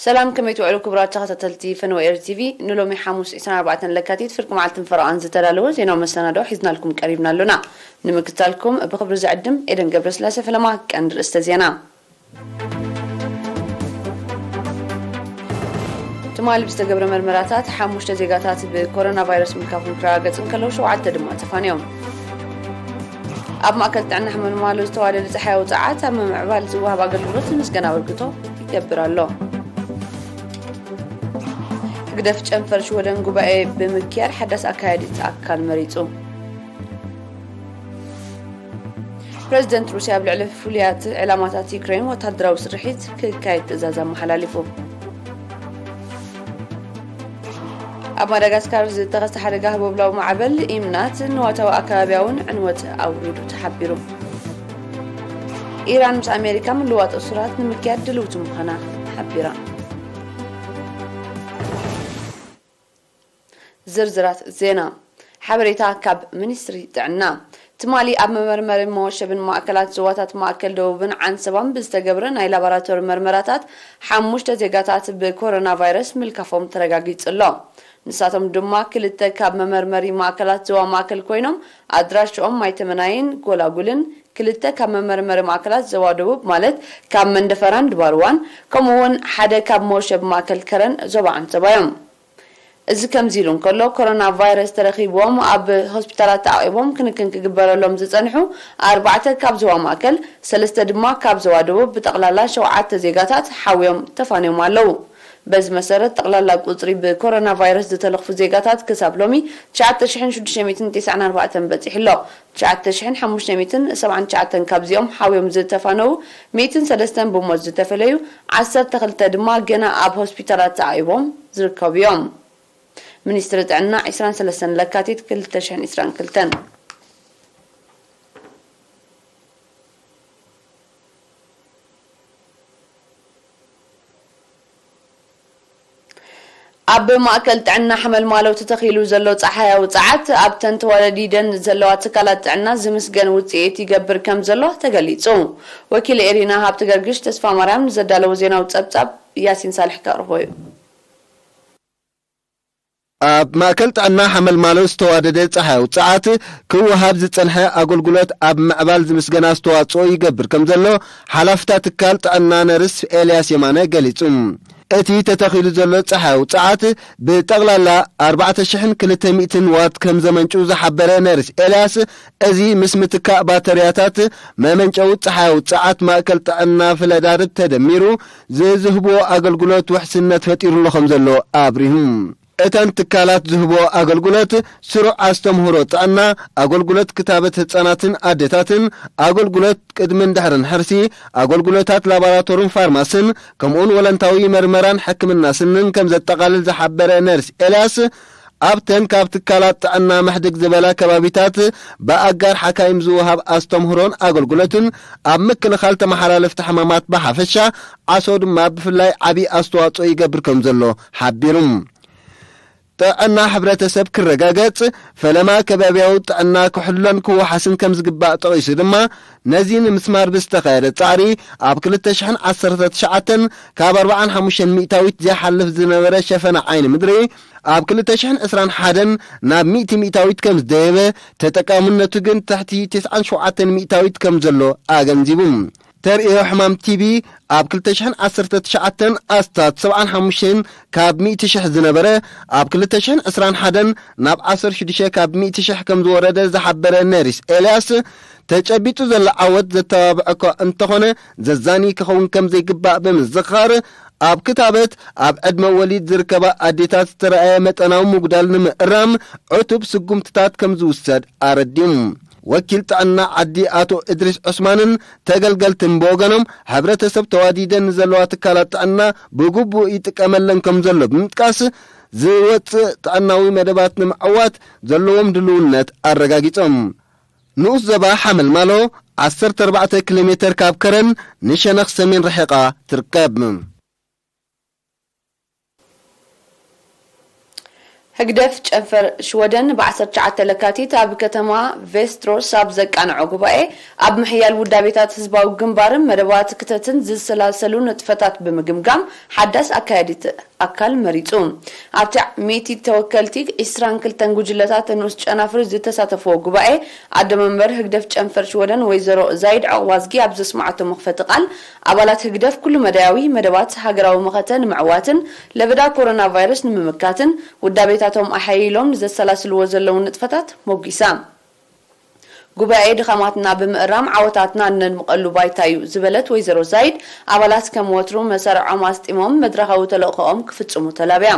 ሰላም፣ ከመይ ትውዕሉ ክቡራት ተኸታተልቲ ፈነወ ኤር ቲቪ? ንሎሚ ሓሙስ ዕስራን ኣርባዕተን ለካቲት ፍርቂ መዓልትን ፈረቓን ዝተዳለወ ዜናዊ መሰናድኦ ሒዝናልኩም ቀሪብና ኣሎና። ንምክትታልኩም ብኽብሪ ዝዕድም ኤደን ገብረስላሴ። ፈለማ ቀንዲ ርእስተ ዜና። ትማሊ ብዝተገብረ መርመራታት ሓሙሽተ ዜጋታት ብኮሮና ቫይረስ ምልካፎም ክረጋገጽ እንከለዉ፣ ሸውዓተ ድማ ተፋንዮም። ኣብ ማእከል ጥዕና ሕመልማሎ ዝተዋደደ ጸሓያዊ ጸዓት ኣብ ምምዕባል ዝወሃብ ኣገልግሎት ንምስጋና ኣበርክቶ ይገብር ኣሎ። ህግደፍ ጨንፈር ሽወደን ጉባኤ ብምክያድ ሓዳስ ኣካያዲት ኣካል መሪጹ። ፕረዚደንት ሩስያ ኣብ ልዕሊ ፍሉያት ዕላማታት ዩክሬን ወታደራዊ ስርሒት ክካየድ ትእዛዝ ኣመሓላሊፉ። ኣብ ማዳጋስካር ዝተኸስተ ሓደጋ ህቦብላዊ ማዕበል ኢምናት ንዋታዊ ኣከባቢያውን ዕንወት ኣውሪዱ ተሓቢሩ። ኢራን ምስ ኣሜሪካ ምልዋጥ እሱራት ንምክያድ ድልውቲ ምዃና ሓቢራ። ዝርዝራት ዜና። ሓበሬታ ካብ ሚኒስትሪ ጥዕና። ትማሊ ኣብ መመርመርን መወሸብን ማእከላት ዞባታት ማእከል ደቡብን ዓንሰባን ብዝተገብረ ናይ ላቦራቶሪ መርመራታት ሓሙሽተ ዜጋታት ብኮሮና ቫይረስ ምልካፎም ተረጋጊጹ ኣሎ። ንሳቶም ድማ ክልተ ካብ መመርመሪ ማእከላት ዞባ ማእከል ኮይኖም ኣድራሽኦም ማይተመናይን ጎላጉልን፣ ክልተ ካብ መመርመሪ ማእከላት ዞባ ደቡብ ማለት ካብ መንደፈራን ድባርዋን፣ ከምኡ እውን ሓደ ካብ መወሸቢ ማእከል ከረን ዞባ ዓንሰባ እዮም። እዚ ከምዚ ኢሉ እንከሎ፣ ኮሮና ቫይረስ ተረኺብዎም ኣብ ሆስፒታላት ተዓቒቦም ክንክን ክግበረሎም ዝጸንሑ ኣርባዕተ ካብ ዞባ ማእከል፣ ሰለስተ ድማ ካብ ዞባ ደቡብ፣ ብጠቕላላ ሸውዓተ ዜጋታት ሓውዮም ተፋንዮም ኣለዉ። በዚ መሰረት፣ ጠቕላላ ቁጽሪ ብኮሮና ቫይረስ ዝተለኽፉ ዜጋታት ክሳብ ሎሚ ትሽዓተ ሽሕን ሽዱሽተ ሚእትን ተስዓን ኣርባዕተን በጺሑ ኣሎ። ትሽዓተ ሽሕን ሓሙሽተ ሚእትን ሰብዓን ትሽዓተን ካብዚኦም ሓውዮም ዝተፋነዉ፣ ሚእትን ሰለስተን ብሞት ዝተፈለዩ፣ ዓሰርተ ክልተ ድማ ገና ኣብ ሆስፒታላት ተዓኢቦም ዝርከቡ እዮም። ሚኒስትሪ ጥዕና ዕስራን ሰለስተን ለካቲት ክልተ ሽሕን ዕስራን ክልተን። ኣብ ማእከል ጥዕና ሓመልማሎ ተተኺሉ ዘሎ ጸሓያዊ ጸዓት ኣብተን ተዋለዲደን ዘለዋ ትካላት ጥዕና ዝምስገን ውጽኢት ይገብር ከም ዘሎ ተገሊጹ። ወኪል ኤሪና ሃብተገርግሽ ተስፋማርያም ንዘዳለዎ ዜናዊ ጸብጻብ ያሲን ሳልሕ ከቕርቦ እዩ። ኣብ ማእከል ጥዕና ሓመልማሎ ዝተዋደደ ጸሓያዊ ጸዓት ክወሃብ ዝጸንሐ ኣገልግሎት ኣብ ምዕባል ዝምስገን ኣስተዋጽኦ ይገብር ከም ዘሎ ሓላፍታ ትካል ጥዕና ነርስ ኤልያስ የማነ ገሊጹ። እቲ ተተኺሉ ዘሎ ጸሓያዊ ጸዓት ብጠቕላላ ኣርባዕተ ሽሕን ክልተ ሚእትን ዋት ከም ዘመንጩ ዝሓበረ ነርስ ኤልያስ፣ እዚ ምስ ምትካእ ባተርያታት መመንጨዊ ጸሓያዊ ጸዓት ማእከል ጥዕና ፍለዳርብ ተደሚሩ ዝዝህብዎ ኣገልግሎት ውሕስነት ፈጢሩሉ ከም ዘሎ ኣብሪሁ። እተን ትካላት ዝህቦ ኣገልግሎት ስሩዕ ኣስተምህሮ ጥዕና፣ ኣገልግሎት ክታበት ህጻናትን ኣዴታትን፣ ኣገልግሎት ቅድምን ድሕርን ሕርሲ፣ ኣገልግሎታት ላቦራቶርን ፋርማስን፣ ከምኡውን ወለንታዊ መርመራን ሕክምና ስንን ከም ዘጠቓልል ዝሓበረ ነርስ ኤልያስ፣ ኣብተን ካብ ትካላት ጥዕና ምሕድግ ዝበላ ከባቢታት ብኣጋር ሓካይም ዝወሃብ ኣስተምህሮን ኣገልግሎትን ኣብ ምክልኻል ተመሓላለፍቲ ሕማማት ብሓፈሻ፣ ዓሶ ድማ ብፍላይ ዓቢ ኣስተዋጽኦ ይገብር ከም ዘሎ ሓቢሩ። ጥዕና ሕብረተሰብ ክረጋገጽ፣ ፈለማ ከባቢያዊ ጥዕና ክሕሎን ክወሓስን ከም ዝግባእ ጠቒሱ ድማ፣ ነዚ ንምስማር ብዝተኻየደ ጻዕሪ፣ ኣብ ክልተ ሽሕን ዓሰርተ ትሽዓተን ካብ ኣርባዓን ሓሙሽተን ሚእታዊት ዘይሓልፍ ዝነበረ ሸፈና ዓይኒ ምድሪ፣ ኣብ ክልተ ሽሕን ዕስራን ሓደን ናብ ሚእቲ ሚእታዊት ከም ዝደየበ፣ ተጠቃምነቱ ግን ትሕቲ ተስዓን ሸውዓተን ሚእታዊት ከም ዘሎ ኣገንዚቡ። ተርእዮ ሕማም ቲቢ ኣብ ክልተ ሽሕን ዓሰርተ ትሽዓተን ኣስታት ሰብዓን ሓሙሽተን ካብ ሚእቲ ሽሕ ዝነበረ፣ ኣብ ክልተ ሽሕን ዕስራን ሓደን ናብ ዓሰርተ ሽዱሽተ ካብ ሚእቲ ሽሕ ከም ዝወረደ ዝሓበረ ነሪስ ኤልያስ፣ ተጨቢጡ ዘሎ ዓወት ዘተባብዕ እኳ እንተኾነ፣ ዘዛኒ ክኸውን ከም ዘይግባእ ብምዝኻር፣ ኣብ ክታበት ኣብ ዕድመ ወሊድ ዝርከባ ኣዴታት ዝተረኣየ መጠናዊ ምጉዳል ንምእራም ዕቱብ ስጉምትታት ከም ዝውሰድ ኣረዲሙ። ወኪል ጥዕና ዓዲ ኣቶ እድሪስ ዑስማንን ተገልገልትን ብወገኖም፣ ሕብረተሰብ ተዋዲደን ንዘለዋ ትካላት ጥዕና ብግቡእ ይጥቀመለን ከም ዘሎ ብምጥቃስ፣ ዝወጽእ ጥዕናዊ መደባት ንምዕዋት ዘለዎም ድልውነት ኣረጋጊጾም። ንኡስ ዞባ ሓመልማሎ ዓሰርተ ኣርባዕተ ኪሎ ሜተር ካብ ከረን ንሸነኽ ሰሜን ርሒቓ ትርከብ። ህግደፍ ጨንፈር ሽወደን ብ ዓሰርተ ትሽዓተ ለካቲት ኣብ ከተማ ቬስትሮስ ኣብ ዘቃንዖ ጉባኤ፣ ኣብ ምሕያል ውዳቤታት ህዝባዊ ግንባርን መደባት ክተትን ዝሰላሰሉ ንጥፈታት ብምግምጋም ሓዳስ ኣካያዲት ኣካል መሪጹ። ኣብቲ ሚእቲ ተወከልቲ፣ ዕስራን ክልተን ጉጅለታት ንኡስ ጨናፍር ዝተሳተፍዎ ጉባኤ፣ ኣዶ መንበር ህግደፍ ጨንፈር ሽወደን ወይዘሮ ዛይድ ዑቕባዝጊ ኣብ ዘስምዓቶ መኽፈቲ ቃል፣ ኣባላት ህግደፍ ኩሉ መዳያዊ መደባት ሃገራዊ መኸተ ንምዕዋትን ለበዳ ኮሮና ቫይረስ ንምምካትን ውዳቤታቶም ኣሐይሎም ንዘሰላስልዎ ዘለዉ ንጥፈታት ሞጒሳ። ጉባኤ ድኻማትና ብምእራም ዓወታትና እነድምቐሉ ባይታ እዩ ዝበለት ወይዘሮ ዛይድ፣ ኣባላት ከም ወትሩ መሳርዖም ኣስጢሞም መድረኻዊ ተልእኾኦም ክፍጽሙ ተላብያ።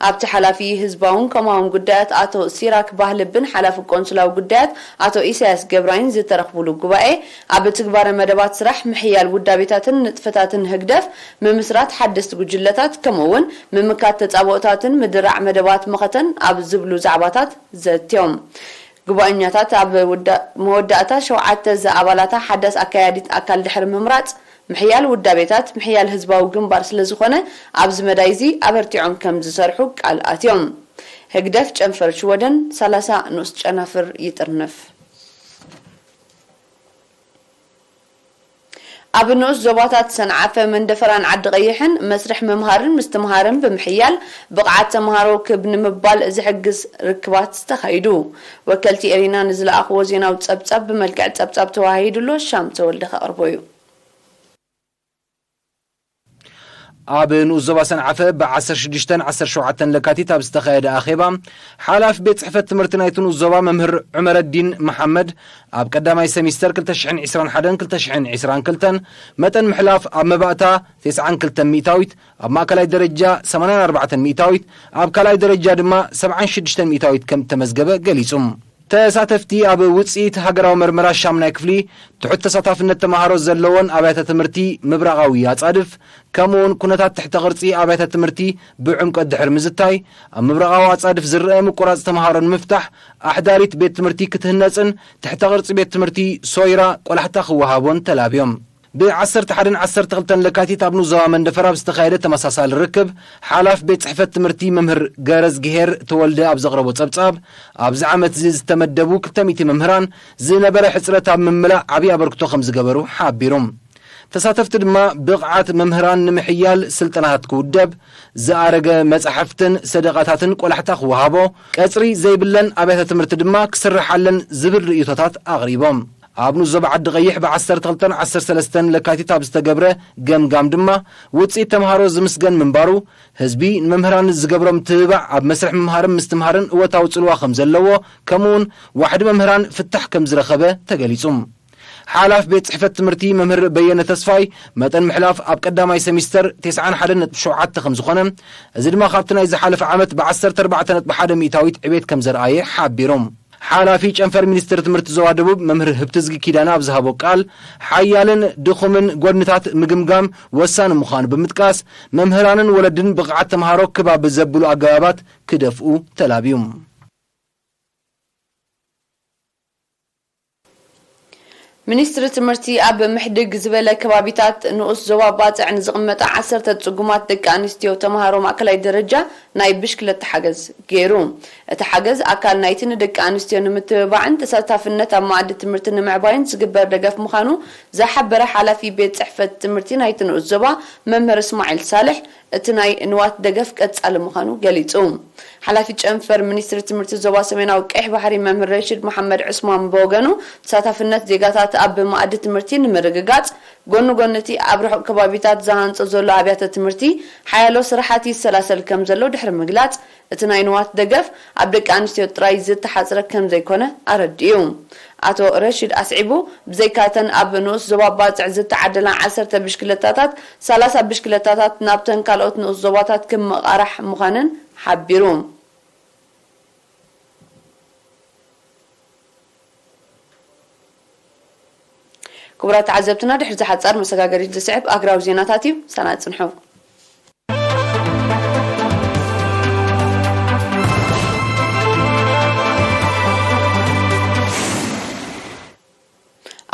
ኣብቲ ሓላፊ ህዝባውን ኮማውን ጉዳያት ኣቶ ሲራክ ባህልብን ሓላፊ ቆንስላዊ ጉዳያት ኣቶ ኢሳያስ ገብራይን ዝተረኽቡሉ ጉባኤ፣ ኣብ ትግባረ መደባት ስራሕ ምሕያል ውዳቤታትን ንጥፈታትን ህግደፍ፣ ምምስራት ሓደስቲ ጉጅለታት፣ ከምኡ እውን ምምካት ተጻብኦታትን ምድራዕ መደባት መኸተን ኣብ ዝብሉ ዛዕባታት ዘትዮም። ጉባኤኛታት ኣብ ውዳ-፣ መወዳእታ ሸውዓተ ዝኣባላታ ሓዳስ ኣካያዲት ኣካል ድሕሪ ምምራጽ፣ ምሕያል ውዳቤታት፣ ምሕያል ህዝባዊ ግንባር ስለ ዝኾነ፣ ኣብዚ መዳይ እዚ ኣበርቲዖም ከም ዝሰርሑ ቃል ኣትዮም። ህግደፍ ጨንፈር ሽወደን ሰላሳ ንኡስ ጨናፍር ይጥርንፍ። ኣብ ንኡስ ዞባታት ሰንዓፈ፣ መንደፈራን ዓዲ ቀይሕን መስርሕ ምምሃርን ምስትምሃርን ብምሕያል ብቕዓት ተምሃሮ ክብ ንምባል ዝሕግዝ ርክባት ተኻይዱ። ወከልቲ ኤሪና ንዝለኣኽዎ ዜናዊ ጸብጻብ ብመልክዕ ጸብጻብ ተዋሂዱሎ ሻም ተወልደ ከቕርቦ እዩ። ኣብ ንኡስ ዞባ ሰንዓፈ ብ ዓሰርተ ሽዱሽተን ዓሰርተ ሸውዓተን ለካቲት ኣብ ዝተኻየደ ኣኼባ፣ ሓላፊ ቤት ጽሕፈት ትምህርቲ ናይቲ ንኡስ ዞባ መምህር ዑመረዲን መሓመድ፣ ኣብ ቀዳማይ ሰሚስተር ክልተ ሽሕን ዕስራን ሓደን ክልተ ሽሕን ዕስራን ክልተን መጠን ምሕላፍ ኣብ መባእታ ተስዓን ክልተን ሚእታዊት፣ ኣብ ማእከላይ ደረጃ ሰማንያን ኣርባዕተን ሚእታዊት፣ ኣብ ካልኣይ ደረጃ ድማ ሰብዓን ሽዱሽተን ሚእታዊት ከም እተመዝገበ ገሊጹ። ተሳተፍቲ ኣብ ውጽኢት ሃገራዊ መርመራ ሻምናይ ክፍሊ ትሑት ተሳታፍነት ተማሃሮ ዘለዎን ኣብያተ ትምህርቲ ምብራቓዊ ኣጻድፍ፣ ከምኡውን ኩነታት ትሕተ ቅርጺ ኣብያተ ትምህርቲ ብዕምቆት ድሕሪ ምዝታይ፣ ኣብ ምብራቓዊ ኣጻድፍ ዝረአ ምቁራጽ ተማሃሮ ንምፍታሕ ኣሕዳሪት ቤት ትምህርቲ ክትህነጽን ትሕተ ቅርጺ ቤት ትምህርቲ ሶይራ ቆላሕታ ክወሃቦን ተላብዮም። ብ ዓሰርተ ሓደን ዓሰርተ ክልተን ለካቲት ኣብ ንኡስ ዞባ መንደፈራ ኣብ ዝተኻየደ ተመሳሳሊ ርክብ፣ ሓላፊ ቤት ጽሕፈት ትምህርቲ መምህር ገረዝግሄር ተወልደ ኣብ ዘቕረቦ ጸብጻብ፣ ኣብዚ ዓመት እዚ ዝተመደቡ ክልተ ሚእቲ መምህራን ዝነበረ ሕጽረት ኣብ ምምላእ ዓብዪ ኣበርክቶ ከም ዝገበሩ ሓቢሩ። ተሳተፍቲ ድማ ብቕዓት መምህራን ንምሕያል ስልጠናታት ክውደብ፣ ዝኣረገ መጻሕፍትን ሰደቓታትን ቆላሕታ ክወሃቦ፣ ቀጽሪ ዘይብለን ኣብያተ ትምህርቲ ድማ ክስርሓለን ዝብል ርእይቶታት ኣቕሪቦም። ኣብ ንኡስ ዞባ ዓዲ ቀይሕ ብ ዓሰርተ ክልተን ዓሰርተ ሰለስተን ለካቲት ኣብ ዝተገብረ ገምጋም ድማ፣ ውጽኢት ተምሃሮ ዝምስገን ምንባሩ፣ ህዝቢ ንመምህራን ዝገብሮ ምትብባዕ ኣብ መስርሕ ምምሃርን ምስትምሃርን እወታዊ ጽልዋ ከም ዘለዎ፣ ከምኡውን ዋሕዲ መምህራን ፍታሕ ከም ዝረኸበ ተገሊጹ። ሓላፊ ቤት ጽሕፈት ትምህርቲ መምህር በየነ ተስፋይ፣ መጠን ምሕላፍ ኣብ ቀዳማይ ሰሚስተር ተስዓን ሓደን ነጥቢ ሸውዓተ ከም ዝኾነ፣ እዚ ድማ ካብቲ ናይ ዝሓለፈ ዓመት ብ ዓሰርተ ኣርባዕተ ነጥቢ ሓደ ሚእታዊት ዕቤት ከም ዘርኣየ ሓቢሮም። ሓላፊ ጨንፈር ሚኒስትሪ ትምህርቲ ዞባ ደቡብ መምህር ህብትዝጊ ኪዳነ ኣብ ዝሃቦ ቃል፣ ሓያልን ድኹምን ጎድንታት ምግምጋም ወሳኒ ምዃኑ ብምጥቃስ፣ መምህራንን ወለድን ብቕዓት ተምሃሮ ክባብ ዘብሉ ኣገባባት ክደፍኡ ተላብዩ። ሚኒስትሪ ትምህርቲ ኣብ ምሕድግ ዝበለ ከባቢታት ንኡስ ዞባ ባጽዕ ንዝቕመጣ ዓሰርተ ጽጉማት ደቂ ኣንስትዮ ተምሃሮ ማእከላይ ደረጃ ናይ ብሽክለታ ሓገዝ ገይሩ። እቲ ሓገዝ ኣካል ናይቲ ንደቂ ኣንስትዮ ንምትብባዕን ተሳታፍነት ኣብ መኣዲ ትምህርቲ ንምዕባይን ዝግበር ደገፍ ምዃኑ ዝሓበረ ሓላፊ ቤት ጽሕፈት ትምህርቲ ናይቲ ንኡስ ዞባ መምህር እስማዒል ሳልሕ፣ እቲ ናይ ንዋት ደገፍ ቀጻሊ ምዃኑ ገሊጹ። ሓላፊ ጨንፈር ሚኒስትሪ ትምህርቲ ዞባ ሰሜናዊ ቀይሕ ባሕሪ መምህር ረሺድ መሓመድ ዑስማን ብወገኑ፣ ተሳታፍነት ዜጋታት ኣብ መኣዲ ትምህርቲ ንምርግጋጽ፣ ጎኒ ጎኒ እቲ ኣብ ርሑቕ ከባቢታት ዝሃንጾ ዘሎ ኣብያተ ትምህርቲ ሓያሎ ስራሓት ይሰላሰል ከም ዘሎ ድሕሪ ምግላጽ፣ እቲ ናይ ንዋት ደገፍ ኣብ ደቂ ኣንስትዮ ጥራይ ዝተሓጽረ ከም ዘይኮነ ኣረዲኡ። ኣቶ ረሺድ ኣስዒቡ፣ ብዘይካተን ኣብ ንኡስ ዞባ ባጽዕ ዝተዓደላ ዓሰርተ ብሽክለታታት፣ ሰላሳ ብሽክለታታት ናብተን ካልኦት ንኡስ ዞባታት ክመቓራሕ ምዃነን ሓቢሩ። ክቡራት ተዓዘብትና፣ ድሕሪ እዚ ሓጻር መሰጋገሪት ዝስዕብ ኣህጉራዊ ዜናታት እዩ። ሰናይ ጽንሑ።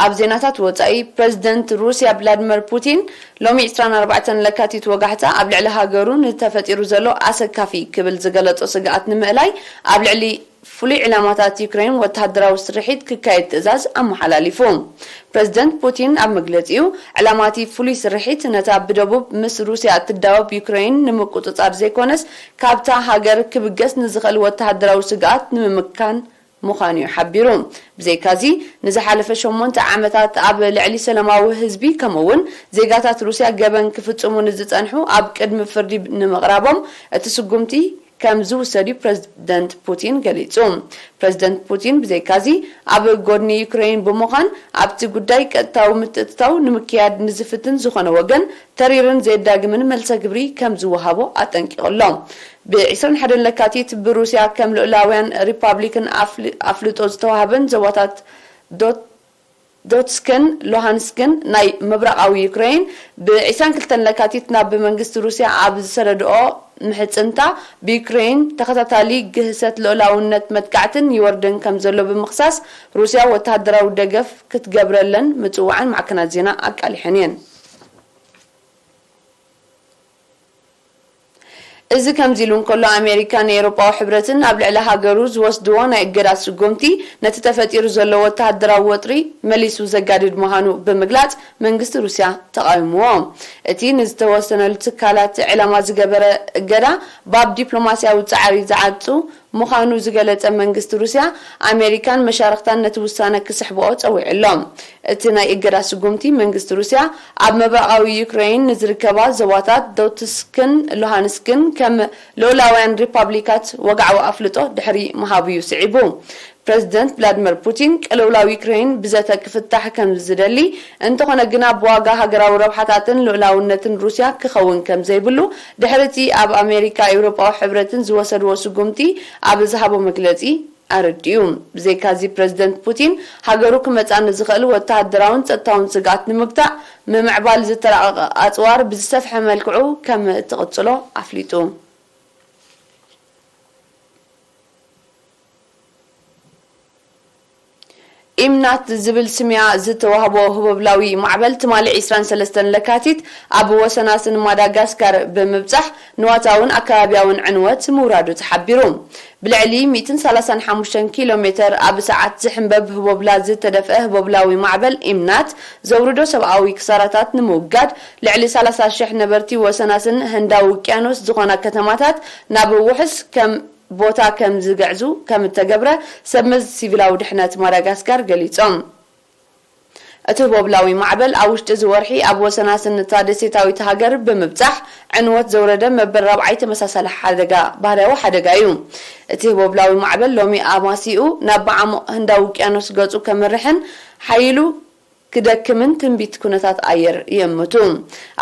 ኣብ ዜናታት ወጻኢ፣ ፕረዚደንት ሩስያ ቭላድመር ፑቲን ሎሚ ዕስራን ኣርባዕተን ለካቲት ወጋሕታ ኣብ ልዕሊ ሃገሩ ንተፈጢሩ ዘሎ ኣሰካፊ ክብል ዝገለጾ ስግኣት ንምእላይ ኣብ ልዕሊ ፍሉይ ዕላማታት ዩክሬን ወተሃደራዊ ስርሒት ክካየድ ትእዛዝ ኣመሓላሊፉ። ፕረዚደንት ፑቲን ኣብ መግለጺኡ፣ ዕላማቲ ፍሉይ ስርሒት ነታ ብደቡብ ምስ ሩስያ እትዳወብ ዩክሬን ንምቁጽጻር ዘይኮነስ፣ ካብታ ሃገር ክብገስ ንዝኽእል ወተሃደራዊ ስግኣት ንምምካን ምዃኑ እዩ ሓቢሩ። ብዘይካዚ፣ ንዝሓለፈ ሸሞንተ ዓመታት ኣብ ልዕሊ ሰላማዊ ህዝቢ ከምኡ'ውን ዜጋታት ሩስያ ገበን ክፍጽሙ ንዝጸንሑ ኣብ ቅድሚ ፍርዲ ንምቕራቦም እቲ ስጉምቲ ከም ዝውሰድ እዩ ፕረዚደንት ፑቲን ገሊጹ። ፕረዚደንት ፑቲን ብዘይካዚ፣ ኣብ ጎድኒ ዩክሬን ብምዃን ኣብቲ ጉዳይ ቀጥታዊ ምትእትታው ንምክያድ ንዝፍትን ዝኾነ ወገን ተሪርን ዘየዳግምን መልሰ ግብሪ ከም ዝወሃቦ ኣጠንቂቑ ኣሎ። ብ ዕስራን ሓደን ለካቲት ብሩስያ ከም ልኡላውያን ሪፓብሊክን ኣፍል-፣ ኣፍልጦ ዝተዋህበን ዞባታት ዶት-፣ ዶትስክን ሉሃንስክን ናይ ምብራቓዊ ዩክሬን፣ ብ ዕስራን ክልተን ለካቲት ናብ መንግስቲ ሩስያ ኣብ ዝሰደድኦ ምሕጽንታ፣ ብዩክሬን ተኸታታሊ ግህሰት ልኡላውነት መጥቃዕትን ይወርደን ከም ዘሎ ብምኽሳስ፣ ሩስያ ወተሃደራዊ ደገፍ ክትገብረለን ምጽዋዕን ማዕከናት ዜና ኣቃሊሐን እየን። እዚ ከምዚ ኢሉ እንከሎ፣ ኣሜሪካን ኤውሮጳዊ ሕብረትን ኣብ ልዕሊ ሃገሩ ዝወስድዎ ናይ እገዳ ስጉምቲ፣ ነቲ ተፈጢሩ ዘሎ ወተሃደራዊ ወጥሪ መሊሱ ዘጋድድ ምዃኑ ብምግላጽ፣ መንግስቲ ሩስያ ተቓዊምዎ። እቲ ንዝተወሰነሉ ትካላት ዕላማ ዝገበረ እገዳ፣ ባብ ዲፕሎማስያዊ ጻዕሪ ዝዓጹ ምዃኑ ዝገለጸ መንግስቲ ሩስያ፣ ኣሜሪካን መሻርኽታን ነቲ ውሳነ ክስሕብኦ ጸዊዑ ኣሎ። እቲ ናይ እገዳ ስጉምቲ፣ መንግስቲ ሩስያ ኣብ ምብራቓዊ ዩክሬን ንዝርከባ ዞባታት ዶትስክን ሉሃንስክን ከም ልኡላውያን ሪፓብሊካት ወግዓዊ ኣፍልጦ ድሕሪ ምሃቡ እዩ ስዒቡ። ፕረዚደንት ቭላድመር ፑቲን፣ ቅልውላው ዩክሬን ብዘተ ክፍታሕ ከም ዝደሊ፣ እንተኾነ ግና ብዋጋ ሃገራዊ ረብሓታትን ልኡላውነትን ሩስያ ክኸውን ከም ዘይብሉ፣ ድሕሪ እቲ ኣብ ኣሜሪካ፣ ኤውሮጳዊ ሕብረትን ዝወሰድዎ ስጉምቲ ኣብ ዝሃቦ መግለጺ ኣረዲኡ። ብዘይካዚ፣ ፕረዚደንት ፑቲን፣ ሃገሩ ክመጽኣ ንዝኽእል ወተሃደራውን ጸጥታውን ስግኣት ንምግታእ፣ ምምዕባል ዝተራቐቐ ኣጽዋር ብዝሰፍሐ መልክዑ ከም እትቕጽሎ ኣፍሊጡ። ኢምናት ዝብል ስምያ ዝተዋህቦ ህቦብላዊ ማዕበል ትማሊ ዕስራን ሰለስተን ለካቲት ኣብ ወሰናስን ማዳጋስካር ብምብጻሕ ንዋታውን ኣከባቢያውን ዕንወት ምውራዱ ተሓቢሩ። ብልዕሊ ሚእትን ሰላሳን ሓሙሽተን ኪሎ ሜተር ኣብ ሰዓት ዝሕንበብ ህቦብላ ዝተደፍአ ህቦብላዊ ማዕበል ኢምናት ዘውርዶ ሰብኣዊ ክሳራታት ንምውጋድ ልዕሊ ሰላሳ ሽሕ ነበርቲ ወሰናስን ህንዳዊ ውቅያኖስ ዝኾና ከተማታት ናብ ውሑስ ከም ቦታ ከም ዝግዕዙ ከም እተገብረ ሰብመዚ ሲቪላዊ ድሕነት ማዳጋስካር ገሊጾም። እቲ ህቦብላዊ ማዕበል ኣብ ውሽጢ እዚ ወርሒ ኣብ ወሰናስን እታ ደሴታዊት ሃገር ብምብጻሕ ዕንወት ዘውረደ መበል ራብዓይ ተመሳሳሊ ሓደጋ፣ ባህርያዊ ሓደጋ እዩ። እቲ ህቦብላዊ ማዕበል ሎሚ ኣማሲኡ ናብ ዓሙቕ ህንዳዊ ውቅያኖስ ገጹ ከምርሕን ሓይሉ ክደክምን ትንቢት ኩነታት ኣየር ይእምቱ።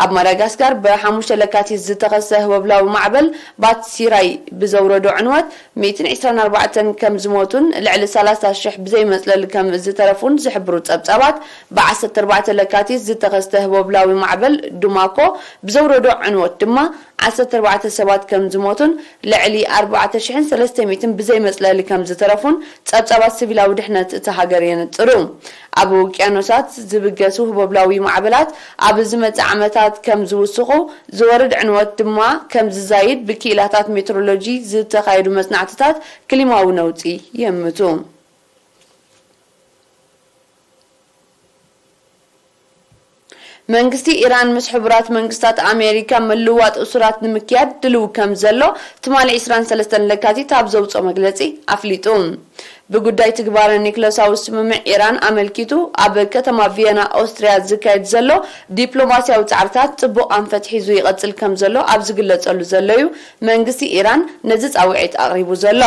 ኣብ ማዳጋስካር ብሓሙሽተ ለካቲት ዝተኸስተ ህቦብላዊ ማዕበል ባትሲራይ ብዘውረዶ ዕንወት ሚእትን ዕስራን ኣርባዕተን ከም ዝሞቱን ልዕሊ ሰላሳ ሽሕ ብዘይ መጽለሊ ከም ዝተረፉን ዝሕብሩ ጸብጻባት፣ ብዓሰርተ ኣርባዕተ ለካቲት ዝተኸስተ ህቦብላዊ ማዕበል ዱማኮ ብዘውረዶ ዕንወት ድማ ዓሰርተ ኣርባዕተ ሰባት ከም ዝሞቱን ልዕሊ ኣርባዕተ ሽሕን ሰለስተ ሚእትን ብዘይ መጽለሊ ከም ዝተረፉን ጸብጻባት ሲቪላዊ ድሕነት እታ ሃገር የነጽሩ። ኣብ ውቅያኖሳት ዝብገሱ ህቦብላዊ ማዕበላት ኣብ ዝመጽእ ዓመታት ከም ዝውስኹ፣ ዝወርድ ዕንወት ድማ ከም ዝዛይድ ብክኢላታት ሜትሮሎጂ ዝተኻየዱ መጽናዕትታት ክሊማዊ ነውጺ የእምቱ። መንግስቲ ኢራን ምስ ሕቡራት መንግስታት ኣሜሪካ ምልውዋጥ እሱራት ንምክያድ ድልው ከም ዘሎ ትማሊ ዕስራን ሰለስተን ለካቲት ኣብ ዘውፅኦ መግለፂ ኣፍሊጡ። ብጉዳይ ትግባረ ኒክለሳዊ ስምምዕ ኢራን ኣመልኪቱ ኣብ ከተማ ቪየና ኦስትሪያ ዝካየድ ዘሎ ዲፕሎማስያዊ ፃዕርታት ፅቡቕ ኣንፈት ሒዙ ይቐፅል ከም ዘሎ ኣብ ዝግለፀሉ ዘሎ እዩ መንግስቲ ኢራን ነዚ ፃውዒት ኣቕሪቡ ዘሎ።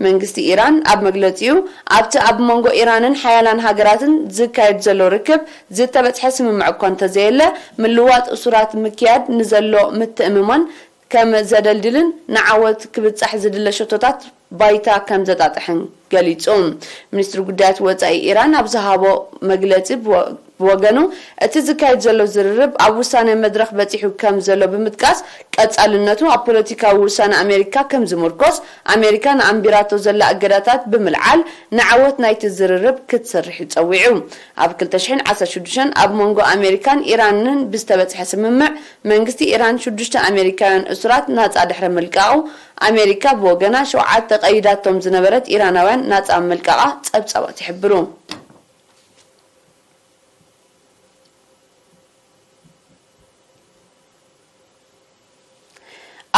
መንግስቲ ኢራን ኣብ መግለጺኡ፣ ኣብቲ ኣብ መንጎ ኢራንን ሓያላን ሃገራትን ዝካየድ ዘሎ ርክብ ዝተበጽሐ ስምምዕ እኳ እንተዘየለ፣ ምልዋጥ እሱራት ምክያድ ንዘሎ ምትእምማን ከም ዘደልድልን ንዓወት ክብጻሕ ዝድለ ሸቶታት ባይታ ከም ዘጣጥሕን ገሊጹ። ሚኒስትሪ ጉዳያት ወጻኢ ኢራን ኣብ ዝሃቦ መግለጺ፣ ብወ-፣ ወገኑ፣ እቲ ዝካየድ ዘሎ ዝርርብ ኣብ ውሳነ መድረኽ በጺሑ ከም ዘሎ ብምጥቃስ፣ ቀጻልነቱ ኣብ ፖለቲካዊ ውሳነ ኣሜሪካ ከም ዝምርኮስ፣ ኣሜሪካ ንኣንቢራቶ ዘላ እገዳታት ብምልዓል ንዓወት ናይቲ ዝርርብ ክትሰርሕ እዩ ጸዊዑ። ኣብ ክልተ ሽሕን ዓሰርተ ሽዱሽተን ኣብ መንጎ ኣሜሪካን ኢራንን ብዝተበጽሐ ስምምዕ፣ መንግስቲ ኢራን ሽዱሽተ ኣሜሪካውያን እሱራት ናጻ ድሕሪ ምልቃቑ፣ ኣሜሪካ ብወገና ሸውዓተ ቀይዳቶም ዝነበረት ኢራናውያን ናጻ ምልቃቓ ጸብጻባት ይሕብሩ።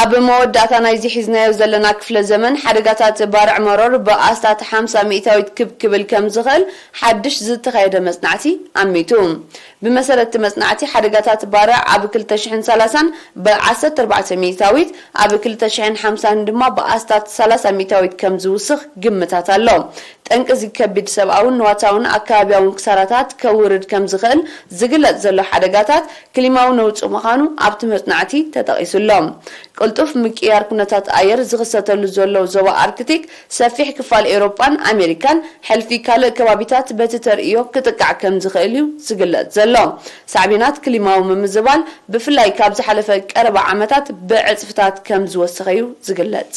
ኣብ መወዳእታ ናይዚ ሒዝናዮ ዘለና ክፍለ ዘመን፣ ሓደጋታት ባርዕ መሮር ብኣስታት ሓምሳ ሚእታዊት ክብ ክብል ከም ዝኽእል ሓድሽ ዝተኻየደ መጽናዕቲ ኣሚቱ። ብመሰረት እቲ መጽናዕቲ፣ ሓደጋታት ባርዕ ኣብ ክልተ ሽሕን ሰላሳን ብዓሰርተ ኣርባዕተ ሚእታዊት፣ ኣብ ክልተ ሽሕን ሓምሳን ድማ ብኣስታት ሰላሳ ሚእታዊት ከም ዝውስኽ ግምታት ኣሎ። ጠንቂ እዚ ከቢድ ሰብኣውን ንዋታውን ኣከባቢያውን ክሳራታት ከውርድ ከም ዝኽእል ዝግለጽ ዘሎ ሓደጋታት ክሊማዊ ነውጺ ምዃኑ ኣብቲ መጽናዕቲ ተጠቒሱ ኣሎ። ቅልጡፍ ምቅያር ኩነታት ኣየር ዝኽሰተሉ ዘሎ ዞባ ኣርክቲክ፣ ሰፊሕ ክፋል ኤውሮጳን ኣሜሪካን፣ ሕልፊ ካልእ ከባቢታት በቲ ተርእዮ ክጥቃዕ ከም ዝኽእል እዩ ዝግለጽ ዘሎ። ሳዕቤናት ክሊማዊ ምምዝባል፣ ብፍላይ ካብ ዝሓለፈ ቀረባ ዓመታት ብዕጽፍታት ከም ዝወሰኸ እዩ ዝግለጽ።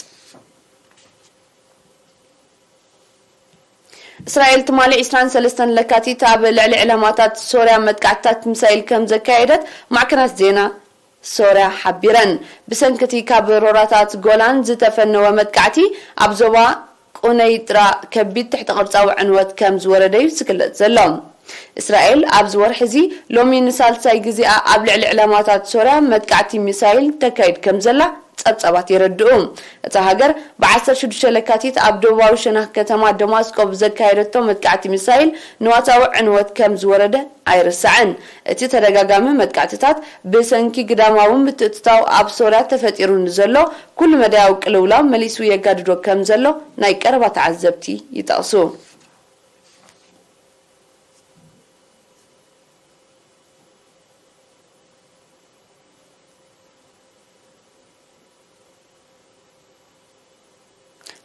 እስራኤል ትማሊ ዕስራን ሰለስተን ለካቲት ኣብ ልዕሊ ዕላማታት ሶርያ መጥቃዕትታት ሚሳይል ከም ዘካየደት ማዕከናት ዜና ሶርያ ሓቢረን። ብሰንኪ እቲ ካብ ሮራታት ጎላን ዝተፈነወ መጥቃዕቲ፣ ኣብ ዞባ ቁነይጥራ ከቢድ ትሕተ ቅርጻዊ ዕንወት ከም ዝወረደ እዩ ዝግለጽ ዘሎ። እስራኤል ኣብዚ ወርሒ እዚ ሎሚ ንሳልሳይ ግዜኣ ኣብ ልዕሊ ዕላማታት ሶርያ መጥቃዕቲ ሚሳይል ተካይድ ከም ዘላ ጸብጻባት የረድኡ። እታ ሃገር ብዓሰርተ ሽዱሽተ ለካቲት ኣብ ደቡባዊ ሸነኽ ከተማ ደማስቆ ብዘካየደቶ መጥቃዕቲ ሚሳይል ንዋታዊ ዕንወት ከም ዝወረደ ኣይርሳዕን። እቲ ተደጋጋሚ መጥቃዕትታት ብሰንኪ ግዳማዊ ምትእትታው ኣብ ሶርያ ተፈጢሩ ንዘሎ ኩሉ መዳያዊ ቅልውላው መሊሱ የጋድዶ ከም ዘሎ ናይ ቀረባ ተዓዘብቲ ይጠቕሱ።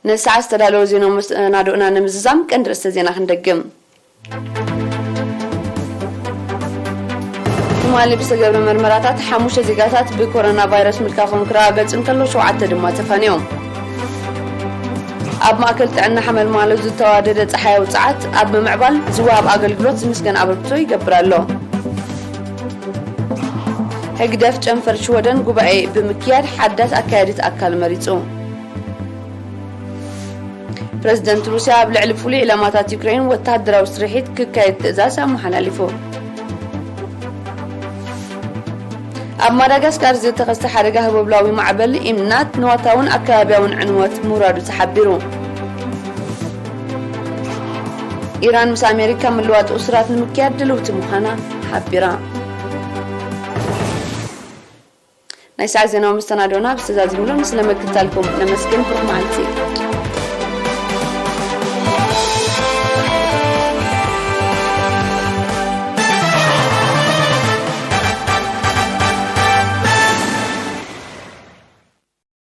ንሰዓት ዝተዳለወ ዜና መሰናዶእና ንምዝዛም ቀንዲ ርእሰ ዜና ክንደግም። ትማሊ ብዝተገብረ መርመራታት ሓሙሽተ ዜጋታት ብኮሮና ቫይረስ ምልካፎም ክረጋገጽ እንከሎ፣ ሸውዓተ ድማ ተፋንዮም። ኣብ ማእከል ጥዕና ሓመልማሎ ዝተዋደደ ጸሓያዊ ጸዓት ኣብ ምምዕባል ዝወሃብ ኣገልግሎት ዝምስገን ኣበርክቶ ይገብር ኣሎ። ህግደፍ ጨንፈር ሽወደን ጉባኤ ብምክያድ ሓዳስ ኣካያዲት ኣካል መሪጹ። ፕረዚደንት ሩስያ ኣብ ልዕሊ ፍሉይ ዕላማታት ዩክሬን ወተሃደራዊ ስርሒት ክካየድ ትእዛዝ ኣመሓላሊፉ። ኣብ ማዳጋስካር ዝተኸስተ ሓደጋ ህቦብላዊ ማዕበል ኢምናት ንዋታውን ኣከባቢያውን ዕንወት ምውራዱ ተሓቢሩ። ኢራን ምስ ኣሜሪካ ምልዋጥ እሱራት ንምክያድ ድልውቲ ምዃና ሓቢራ። ናይ ሰዓት ዜናዊ መሰናዶና ብዝተዛዚምሉ፣ ንስለ ምክትታልኩም ነመስግን። ብሩኽ መዓልቲ።